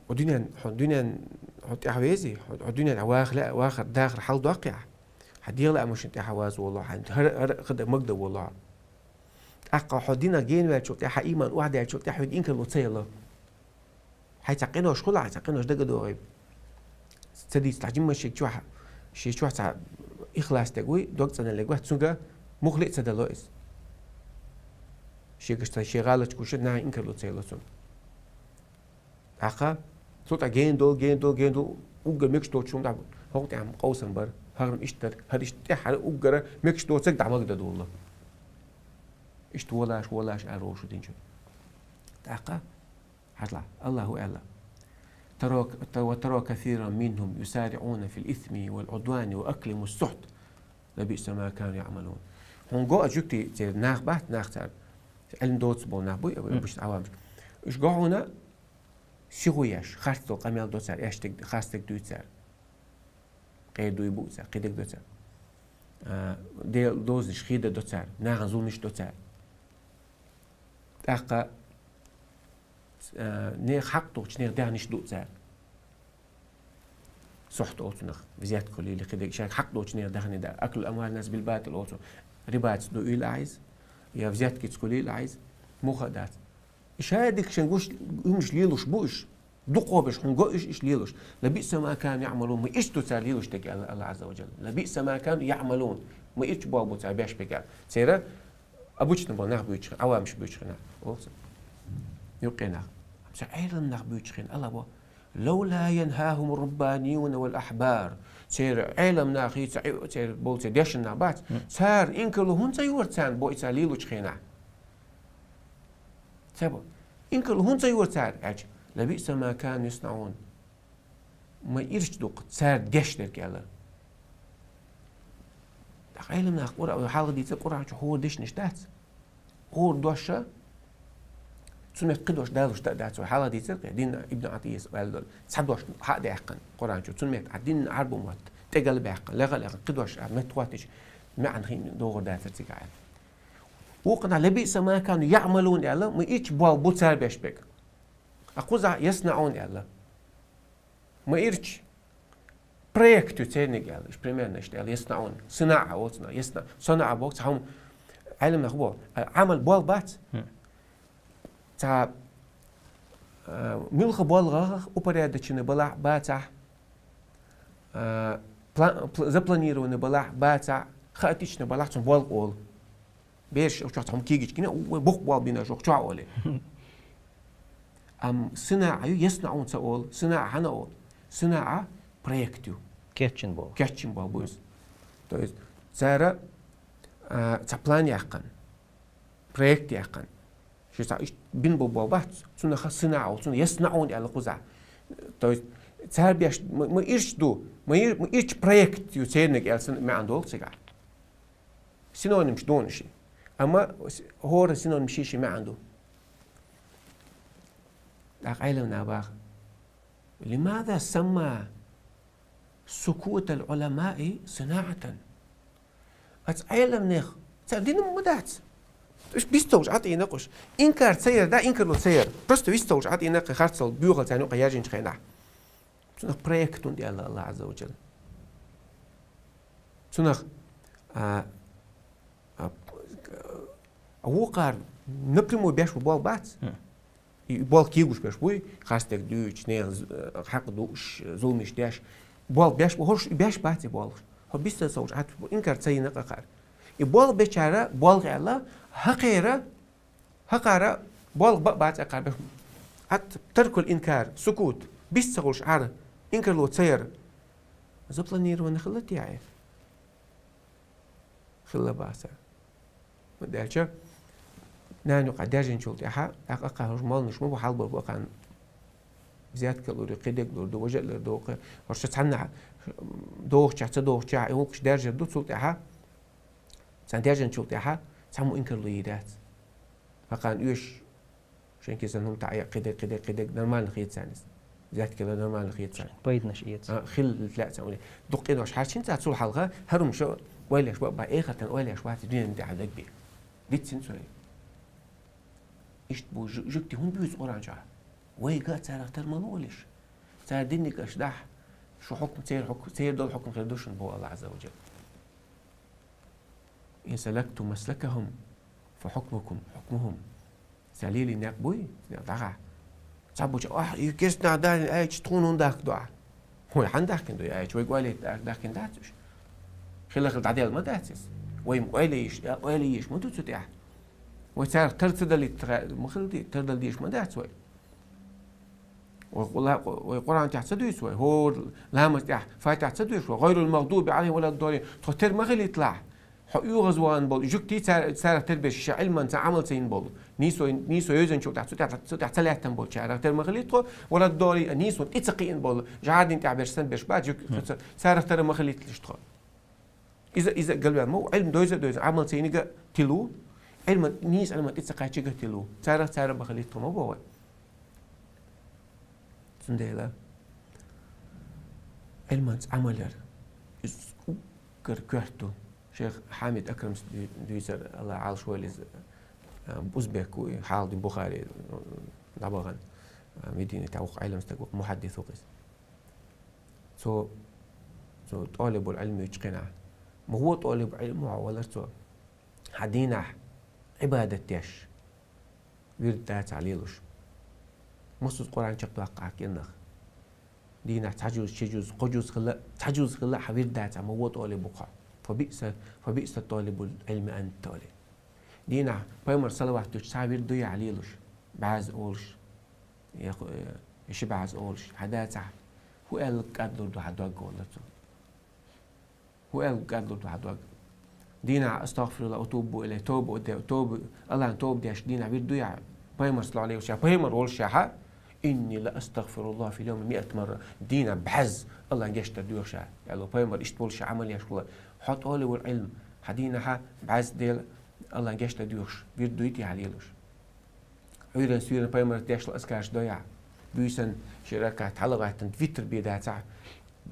хьо дуьнен, хьо дуьнен, хьо тӀаьхьа вези, хьо, хьо дуьнен ваха лаьа, вахар дахар хьаладоккху ахь. Хьан дегӀаламашна тӀаьхьа ваза волу, хьан хӀара, хӀара хада магда волу. ТӀаккха хьо динах гена ваьллачул тӀаьхьа, хьан ийман охьадеачул тӀаьхьа хьоьга инкарло ца елла. Хьайн цхьа къинош хуьлу, хьайн цхьа къинош дага догӀий. Ца дийца цхьа жимма шега чохь, шен чохь цхьа ихлас дерг вуй, дог цӀанал дерг вац, цуьнга муххале а ца дало иза. Шегаш цхьа шен гӀалатчу гуш нахана инкарло ца елла цунна. ТӀаккха цул тӀаьхьа гена долу, гена долу, гена долу, уггар мегаш доцуш хӀума дӀа, хӀокху тӀехь къовсам бара, хӀара иштта дара, хӀара иштта тӀехь, хӀара уггара мегаш доцург дӀа магда долу. Иштта волаш, волаш аьлла вовшах динчу. ТӀаккха хьажал, Аллаху аьлла: «Таро-, та-, ва таро касиран минхум юсариъуна фил исми вал удвани ва аклимус сухт. Лабиъса ма кану яъмалун». Хьуна го а жуьгтий церан нах бац, нах цара. Ӏилма доцу болу нах буй, обычно Ӏавамаш. Уьш го хьуна сихо еш, харцдолу къамел до цара, эшниг, харцдерг дуьйцу цара. Къе дуй бу цар, кхидерг до цар. А, Дела дозанаш хеда до цар, нахана зуламаш до цар. ТӀаккха, а, нех хьакъ долча нех даьхнаш ду цар. Сохьта олцунах, взятка лили кхидерг, шайга хьакъ долча нех даьхни да. Аклу амвалин-нас биль-батил олцу. Рибаца дуйла Ӏайз, я взяткица кулийла Ӏайз, муха дац. Ишта дика шайн гуш, уьмаш лелуш бу уьш. Дукхо беш хьун го уьш, иш лелуш. Лабиъса ма кану яъмалун, ма иштта ду цар лелуш дерг, аьлла Аллахь Ӏазза ва Джалла. Лабиъса ма кану яъмалун. Ма ирча болх бу цар беш берг аьлла. Церан обычно бола нах буьйцу хи-, авамаш буьйцу хинна. Олцу. Юкъе нах. Амса Ӏелам нах буьйцу хинна, Аллахь бо. Лавла янхахумур-раббаниюна валь-ахьбар. Церан Ӏелам нах, церан бола церан дешна нах бац. Цар инкарло хӀунда ца йора царна бо и цар лелучу хенахь? Ца бо. Инкарло хӀунда ца йора цара аьлча, лабиъса ма кану яснаӀун. Ма ирча ду-кх цара геш дерг аьлла. ТӀаккха Ӏелам нах Къуръан, хьалха дийцар Къуръан чу хӀора дешнаш дац. ХӀора дош, цу метта кхин дош далуш да а дац, вай хьалха дийцар кхе, дин Ибн Ӏатийяс аьлла долу. Цхьа дош хьа а даьккхина Къуръан чу, цу метта а дин Ӏарбо мотт, тӀегала баьккхина, леха а лехна, кхин дош а метта хӀоттича, маьӀна хин догӀур дацар цигахь аьлла. Вукхана лабиъса ма кану яъмалун аьлла, ма ирча болх бу цара беш берг. А кхузахь яснаӀун аьлла. Ма ирча проект ю церниг аьлла, иш примерно иштта аьлла, яснаӀун. СанаӀа олцу, ясна-, санаӀа боху, цхьа хӀума Ӏелам нах бо, а, Ӏамал болх бац. Цхьа, а, муьлха болх упорядоченный балахь, бацахь, а, пла-, пла-, запланированный балахь, бацахь, хаотичный балахь, цунах болх олу. Бераш чохь цхьа хӀума кийгичкина, вай боккха болх бина чохь олий. Амма санаӀа ю, яснаӀун ца олу, санаӀа хьан олу? СанаӀа проект ю. Кечйина болх. Кечйина болх бу иза. То есть цара, а, цхьа план яьккхина, проект яьккхина. Ши цхьа иш-, бин бу болх бац, цунах санаӀа олу, цунах яснаӀун аьлла кхузахь. То есть цара беш, ма, ма ирча ду, ма ир-, ма ирча проект ю церниг аьлла сан маьӀна долу цигахь. Синонимаш ду ши. Амма с-, хӀора синоним ши-ши маьӀна ду. ТӀаккха Ӏелам наха баха: «Лимаза самма сукутал Ӏуламаи санаӀатан?» Ацу Ӏелам нех, цара дина ма дац. Уьш бисталуш Ӏатийна кхуш. Инкар ца яр, да, инкарло ца яр. Просто висталуш Ӏатийна кхин харцал боьхал царна юкъа яьржинчу хенахь. Цунах проект хӀунда аьлла Аллахь Ӏазза ва Джалла? Цунах, а, а, а вукхара напрямую беш бу болх бац? И болх кийгуш беш буй, харцдерг дуьйцуш, нехан з-, хьакъ дууш, зуламаш деш. Болх беш бу, хӀорш и беш бац и болх. ХӀо бистан ца уж Ӏат, инкар ца йина кхара. И болх бечара, болх аьлла, хӀокхара, хӀокхара болх баъ бац кхара беш. Ӏат таркул инкар, сукут, бист ца хуьлуш Ӏар, инкарло ца яр. Запланированный хилла те хье? Хилла бац. Ма даьлча, нана юкъа даьржинчул тӀаьхьа, тӀаккха кхара хӀорш молланаш ма бу, хьалабар бу кхана. Взятка лур ю, кхидерг лур ду, важа а лур ду, кхи-, хӀорш цхьанна дохучохь, ца дохучохь, и гӀуллакхаш даьржар ду, цул тӀаьхьа, цхьана даьржинчул тӀаьхьа, цхьаммо инкарло йийр яц. Кхана оьшуш, шайн кисан хӀума таӀе, кхидерг, кхидерг, кхидерг, нормально хета царна иза. Взятка лур нормально хета царна. Пайданаш эца. А, хила лаьа царна уле. Дукха къинош хьарчина царна цул хьалха, хӀара хӀумаш ойла еш бац, эхартан ойла еш бац, дуьненна тӀехь дагби. Диццина цо. Иштта бу жу-, жуьгти хӀунда буьйцу Къуръан чохь? Вайга а царах тар ма лолаш. Цара динниг аша дахь, шу хьукм, церан хьукм, церан долу хьукм хир ду шуна, боху Аллахь Ӏазза ва Джалла. «إن سلكتم مسلكهم فحكمكم حكمهم». Сан лелийна некъ буй, дӀахьа. Цхьаболчо: «Ахь, и керста нах далийна аьлча, тхуна хӀунда дахка ду ахь?» Хьой, хьан дахкина ду и аьлча, вайга ойла йита дахкина дац уьш. Хила-хила дӀаделла ма дац иза. Вай ма ойла йиш, ойла йиш ма ду цу тӀехь. Вай царах тар ца далийта ма хила де, тар дала дезаш ма дац вай. Вай Къула-, вай Къуръан тӀехь ца дуьйцу вай, хӀора ламаз тӀехь Фатихьа ца дуьйцу вай, «غير المغضوب عليهم ولا الضالين». Тхо тера ма хилийталахь. Хьо оьгӀазвахана болу жуьгтий, цара, царах тера беш, ша Ӏилман цхьа Ӏамал ца йина болу. Нийсо, нийсо йовзанчул тӀехь, цу тӀехь, цу тӀехь ца лаьттан болу чарах тера ма хилийта тхо, «ولا الضالين», нийсо тӀе ца кхиъна болу, жӀардин тӀехь берш санна берш бац, жуьгтий, царах тера ма хилийталаш тхо. Иза, иза а галваьлла ма ву, Ӏилма дойза а дойза, Ӏамал ца йиниг а тила ву, Ӏилма, нийса Ӏилма тӀе ца кхаьчниг а тила ву. Царах цара ма хилийта тхо ма боху вай. Цундела Ӏилманца Ӏамал яр, Из уггар коьрта ду. Шейх Хьамид Акрамс дуь-, дуьйцар, Аллах Ӏалаш войла из, а, узбек ву, хьалха Бухаре, м, дӀабахана, а, Мединате воккха Ӏилма стаг ву, мухьаддис ву из. Цо, цо тӀалибул Ӏилм вича кхина. Ма вон тӀалибул Ӏилм ву хьо валар цо. Хьан дийнахьа Ӏибадат деш, вирд дацахь лелаш. Массаза Къуръан чакхдоаккх Ӏа кӀирнах. Дийнахьа цхьа жуз, ши жуз, кхо жуз хилла, цхьа жуз хилла, хьан вирд дацахь, ма вон тӀалиб ву-кх хьо. فبئس، فبئس طالب العلم أنت, аьле. Дийнахьа пайхамара салават дувцаш цхьа вирд дуй ахь лелаш? БӀаьзза олаш, е ху-, э, ши бӀаьзза олаш, хьан дацахь, хӀу аьлларг кӀадлур ду хьа дог, валар цо. ХӀу аьлларг кӀадлур ду хьа дог. Дийнахьа أستغفر الله وأتوب إليه, тоба де-, тоба, Аллахьна тоба деш дийнахьа вирд дуй ахь? Пайхамар, саллаллаху Ӏалайхи ва саллам, пайхамар волаш ахь: إني لأستغفر الله في اليوم مائة مرة. Дийнахьа бӀаьзза Аллахьна гешт дар доьху ша, аьлла, пайхамар иштта волаш ша Ӏамал еш хилла. Хьо тӀалибул Ӏилм, хьан дийнахьа бӀаьзза Дела Аллахьна гешт дар доьхуш вирд дуй-те хьа лелаш? Ӏуйран-суьйран пайхамара деш дола азкараш дуй ахь? Буьйсанна ши ракаӀат хьалгӀаттанна витр бе дацахь,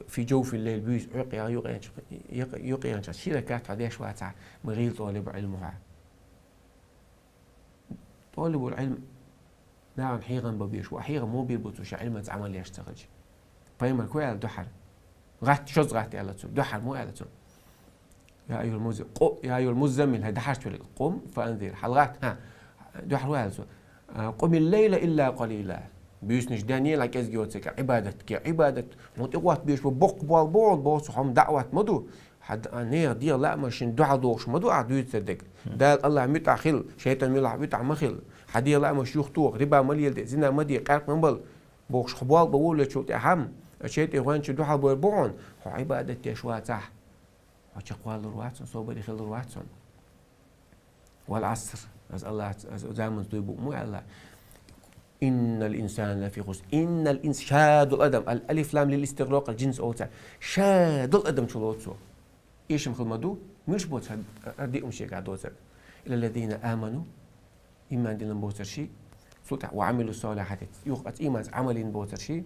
في جوف الليل, буьйса Ӏуйкъе юкъе-, юкъе-, юкъе яхача ши ракаӀат хьо деш вацахь, ма гӀийла тӀалибул Ӏилм ву хьо. ТӀалибул Ӏилм нахана хьехам бан безаш ву, хьехам мо бийр бу цо ша Ӏилманца Ӏамал еш ца хилча. Пайхамара хӀу аьлла духьара? ГӀатта, шозза гӀатта аьлла цо, духьара мо аьлла цо? يا أيها المز-، قو-، يا أيها المزمل, хӀай дӀахьарча велларг, قم فأنذر, хьалгӀатта, хӀа, духьара хӀу аьлла цо? А, قم الليل إلا قليلا. Буьйсанна денна лакӀезга йоцург Ӏибадат де, Ӏибадат, хьуна тӀехӀотта безаш ба, боккха бола бу хьуна, боху цо, хӀама даӀват ма ду. Хьа д-, а, нехан дегӀа лаамашна духьал дохуш ма ду ахь дуьйцу дерг. Мгм. Дала Аллахьа муьтӀахь хила, шайтӀанна муьлахь муьтӀахь ма хила. Хьан дегӀа лаамаш юхатоха, риба ма леладе, зина ма де, къаьркъа ма бала бохуш, хьо бола бан волавеллачул тӀехьа хӀама, шайтӀан гӀоьнча духьал бер бу хьуна, хьо Ӏибадат деш вацахь, хьо чекхвалур вац хьуна, собаре хилар вац хьуна. والعصر, аз Аллахь, аз заманца дуй бу ма аьлла. إن الإنسان لفي خسر. إن الإنس-, ша дола адам, ал-, алиф-лам лил-истигъракъ, ал-джинс оцу. Ша дола адам чулоцу. Эшам хила ма ду, муьлш боцу хьа-, хьа диъ хӀума шегахь доцург. إلا الذين آمنوا, иман диллина боцурш. Цул тӀехьа وعملوا الصالحات, юха оцу иманца Ӏамал йина боцурш.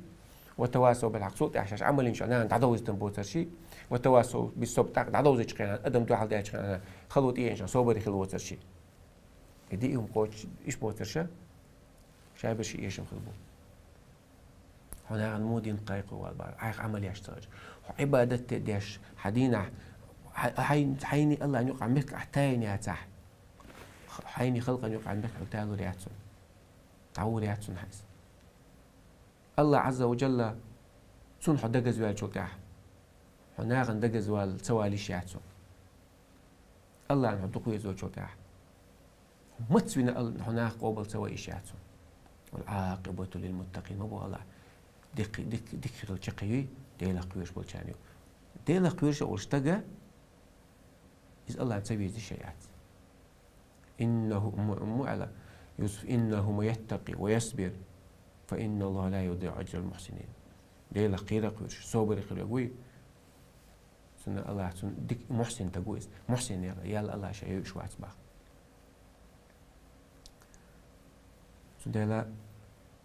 وتواصوا بالحق, цул тӀехьа шаьш Ӏамал йина шоаш нахана дӀадовзийтина боцурш. وتواصوا بالصبر, тӀаккха дӀадовзийча хенахь, адам дуьхьал даьлча хенахь, хало тӀееана шоаш, собаре хила воцурш. И диъ хӀума кхочуш, иш боцурш, шайберш эшам хила бу. Хьо нахана мо дин кхайкхо вала бара, Ӏайха Ӏамал еш ца хилча. Хьо Ӏибадат де деш, хьан дийнахьа, хьай-, хьайн-, хьайна Аллахьна юкъахь мехкахь тайна яцахь, хьайна халкъана юкъахь мехкахь талур яц хьуна. ДӀавур яц хьуна хьайса. Аллахь Ӏазза ва Джалла, цунна хьо дагаза ваьллачул тӀехьа, хьо нахана дагаза вала ца вала йиш яц хьуна. Аллахьна хьо дукха везочул тӀехьа, маца вина ал-, хьо наха къобал ца вай йиш яц хьуна. والعاقبة للمتقين, ма боху Аллахь, дика, дика, дика хилла чаккхе юй, Делах кхоьруш болчарна ю. Делах кхоьруш волу стага, иза Аллахьна ца веза йиш яц. إنه, м-, м-, аьлла, Юсуф, إنه من يتق ويصبر فإن الله لا يضيع أجر المحسنين. Делах кхера а кхоьруш, собаре хила верг вуй, цунна Аллахь, цунна дика, мухьсин стаг ву иза. Мухьсин ял-, ял Аллахь ша йойуш вац боху. Цундела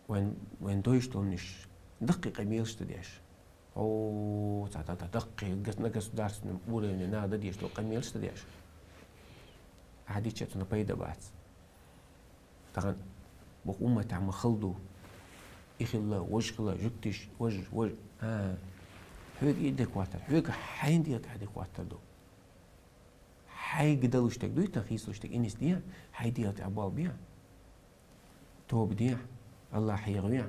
вайн, вайн дойуш долниш даккхий къамелаш дан деш. О, цхьа дан, дан даккхий гос-, на государственном уровне нах дан деш долу къамелаш дан деш. Ахьа дича цунах пайда бац. Тахана боху умматехь ма хала ду. И хилла, важа хилла, жуьгтиш, важа, важа. А, хьоьга и дика хӀоттар, хьоьга хьайн дегӀа тӀехь дика хӀоттар ду. Хьайга далуш дерг дуй тхан, хийцалуш дерг, и нисде, хьайн дегӀа тӀехь болх бе. Тоба де, Аллахь хьехаве,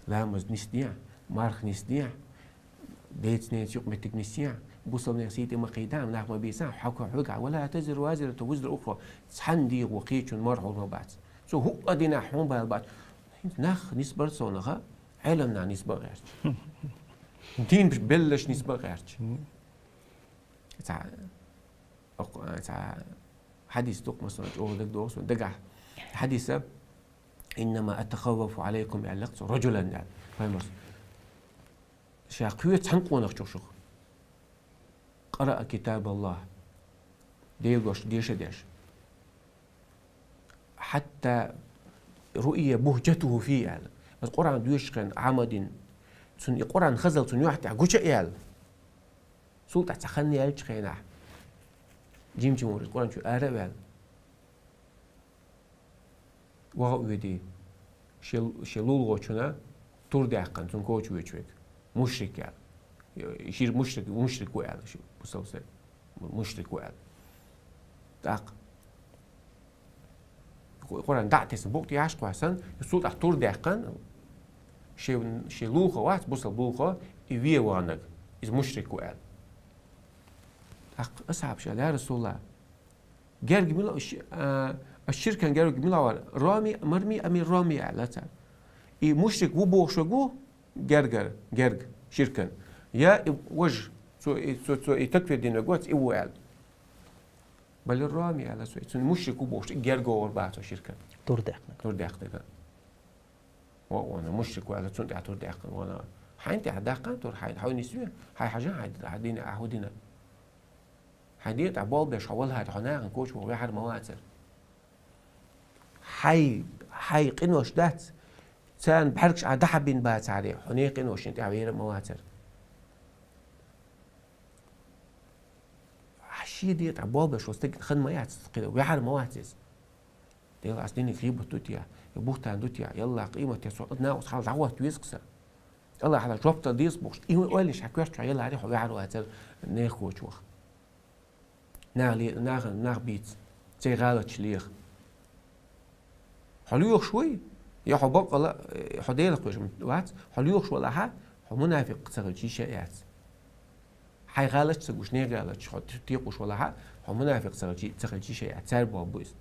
ламаз нисде, марха нисде, деца-неца юкъаметтиг нисде, бусалба нехан сий тӀе ма кхийда, нах ма бийца, хьо-, хьоьга, ولا تزر وازرة وزر أخرى, цхьана дегӀо кхечун марха хьур ма бац. Цо хӀуъа динехь хьуна бала бац. ХӀинца нах нисбар совнаха, Ӏеламнах нисбан гӀерташ. Дин беллаш нисбан гӀерташ. Цхьа, окх-, цхьа хьадис ду-кх, масала, чӀогӀа дагадогӀу суна дагахь. Хьадиса: إنما أتخوف عليكم, аьлла-кх цо, رجلا, аьлла пайхамарс. Ша кхоьцу цхьана къонахчух шух. قرأ كتاب الله, Делан дош деша деш. حتى رؤي بهجته فيه, аьлла. Аса Къуръан доьшуш хенахь Ӏамадин, цунна и Къуръан хазал цунна юьхь тӀехь гуча а яьлла. Цул тӀехьа цхьа хан яьлча хенахь, жим-жим вуьрхӀитта Къуръан чу ара а ваьлла, ваха а воьдий, шел-, шел лулахочунна тур даьккхина, цунна коча воьдуш верг. Мушрик аьлла. Шира мушрик, мушрик ву аьлла, шу бусалба стаг. Мушрик ву аьлла. ТӀаккха Къуръан дӀа а тесна, букъ тӀехьашха кхоьссина, цул тӀехьа тур даьккхина, шен, шен лулахо вац, бусалба лулахо, и ве ваханарг, иза мушрик ву аьлла. ТӀаккха асхьабаша аьлла: «Я Расулаллах, герга мила, ш-, а, а ширкан герга мила вар? Рами, марми, ами рами?» — аьлла цара. И мушрик ву бохуш верг ву гергара, герга, ширкан. Я и важа, цо, и, цо, цо и такфир дина верг вац, и ву аьлла. «Бал рами», — аьлла цо, цунна мушрик ву бохуш, и герга вогӀур бац цо ширкан. Тур даьккхинарг. Тур даьккхинарг. Вон, вон мушрик ву аьлла, цунна тӀехьа тур даьккхина, вон. Хьайна тӀехьа даьккхина тур, хьайн, хьо нисве, хьайн хьажа, хьайн, хьайн дина, ахьа дина. Хьайн дина тӀехь болх беш хьо валахьара, хьо нахана коча ваха ваьхьар ма вацара. Хьай, хьай къинош дац, царна бӀаьргаш Ӏа дахьа бина бацахьара, хьо нехан къиношна тӀехь вер а ма вацара. Хьан шен дина тӀехь болх беш волу стаг хан ма яц, кхин ваьхьар ма вац иза. Дела, ас диниг гӀийбат ду те, я бухтан ду те, ялла къематде со накъост хьал дӀахӀотта веза-кх сан. Аллахьа жоп дала деза бохуш, и ойла йиш хьан коьрта чохь ялахьара, хьо ваьхьар вацара нехан коча ваха. Нах ле-, нах, нах бийца, церан гӀалаташ леха. Хьо лоьхуш вуй, я хьо баккъала, э, хьо Делах кхоьруш вац, хьо лоьхуш валахьа, хьо мунафикъ ца хилча йиш а яц. Хьайн гӀалаташ ца гуш, нехан гӀалаташ хьо текхуш валахьа, хьо мунафикъ ца хилча, ца хилча йиш а яц. Цара болх бу иза.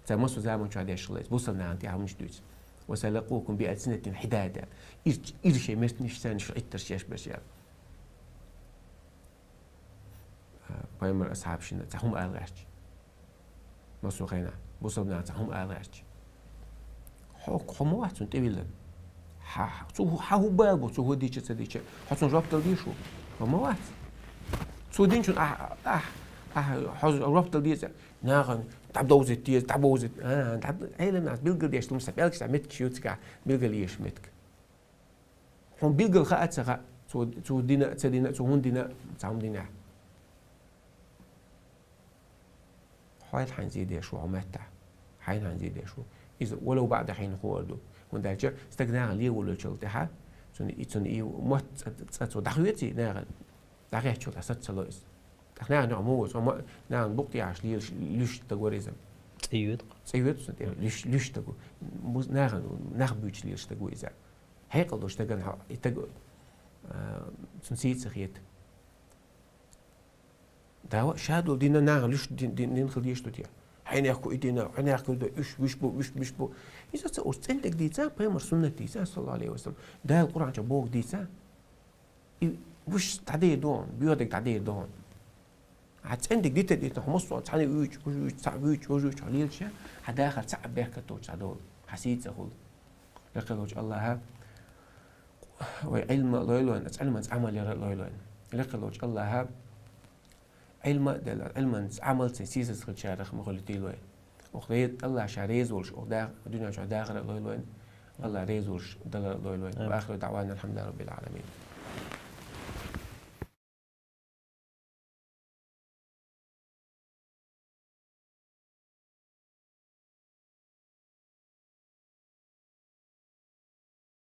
Цара массо заман чохь деш хилла иза. Бусалба нахана тӀехь хӀуманаш дуьйцу. «Ва салакъукум би алсинатин хьидад», — аьлла. Ира, ира шайн меттанаш, царна шу Ӏиттарш еш берш аьлла. А, пайхамар асхьабашна цхьа хӀума ала гӀерташ. Массо хенахь, бусалба нахана цхьа хӀума ала гӀерташ. Хьо, хьо ма вац цунна тӀевиллина. Хьа, цо хӀу-, хьан хӀун бала бу, цо хӀун дийча а, ца дийча а? Хьо цунна жоп дала дезаш ву? Хьо ма вац. Цо динчунна ахь, ахь, ахь, хьо жоп дала деза. Нахана дӀабовзийта деза, дӀабовзийта. А, дӀаб-, Ӏелам нах билгалдеш, хӀуманаш, пӀелгаш, меттигаш ю цигахь, билгалъеш меттиг. Хьуна билггал хаа а ца хаьа, цо, цо дина а, ца дина а, цо хӀунда дина а, цхьа хӀума динехь. Хьо хьайна зе деш ву хьо меттахь. Хьайна зе деш ву. Иза валав баӀда хьийна хуур ду. ХӀунда аьлча стаг нахана ле волавелчул тӀаьхьа, цунна и, цунна и мотт цӀа, цӀа цо дӀахоьций нахана, дӀахецчул тӀаьхьа саца ца ло иза. ТӀаккха нахана юкъа ма ву, цо ма, нахана букъ тӀехьаш лелаш, луьсташ стаг вара иза. ЦӀе йоьду-кх. ЦӀе йоьду цунна тӀера, луьш-, луьсташ стаг ву. Муз-, нахана, нах буьйцуш лелаш стаг ву иза. Хьекъал долуш стагана хьо, и стаг, а, цунна сий ца хета. Дала ша долу дина нахана луьш дин, дин, дин хила дезаш ду те. Хьенех ку и дина, хьенех ку и ду, уьш, вуьш бу, вуьш, вуьш бу. Иза ца уьш цӀена дерг дийца, пайхамар суннат дийца, саллаллаху алейхи ва саллям. Дала Къуръан чу бохург дийца. И вуьш дӀадер ду хьуна, боьха дерг дӀадер ду хьуна. Ахьа цӀена дерг дита, дита, хьо массо а цхьаьна вуьйцу, хьо вуьйцу, цхьаъ вуьйцу, хьо вуьйцу, хьо лелаш, хьан дахар цхьаъ беркат доцуш дӀадолу, хьан сий ца хуьлу. Лекха волчу Аллаха вай Ӏилма лойла вайна, оцу Ӏилманца Ӏамал яра лойла вайна. Лекха волчу Аллаха Ӏилма а делла, Ӏилманца Ӏамал цхьа сийсаз хилчарах ма хуьлуьйтийла вай. Оха ре-, Аллах ша реза волуш, оха да-, дуьнен чохь дахар а лойла вайна, Аллах реза волуш далар а лойла вайна. Амин. Ва ахиру даъвана алхьамдулиллахи раббил Ӏаламин.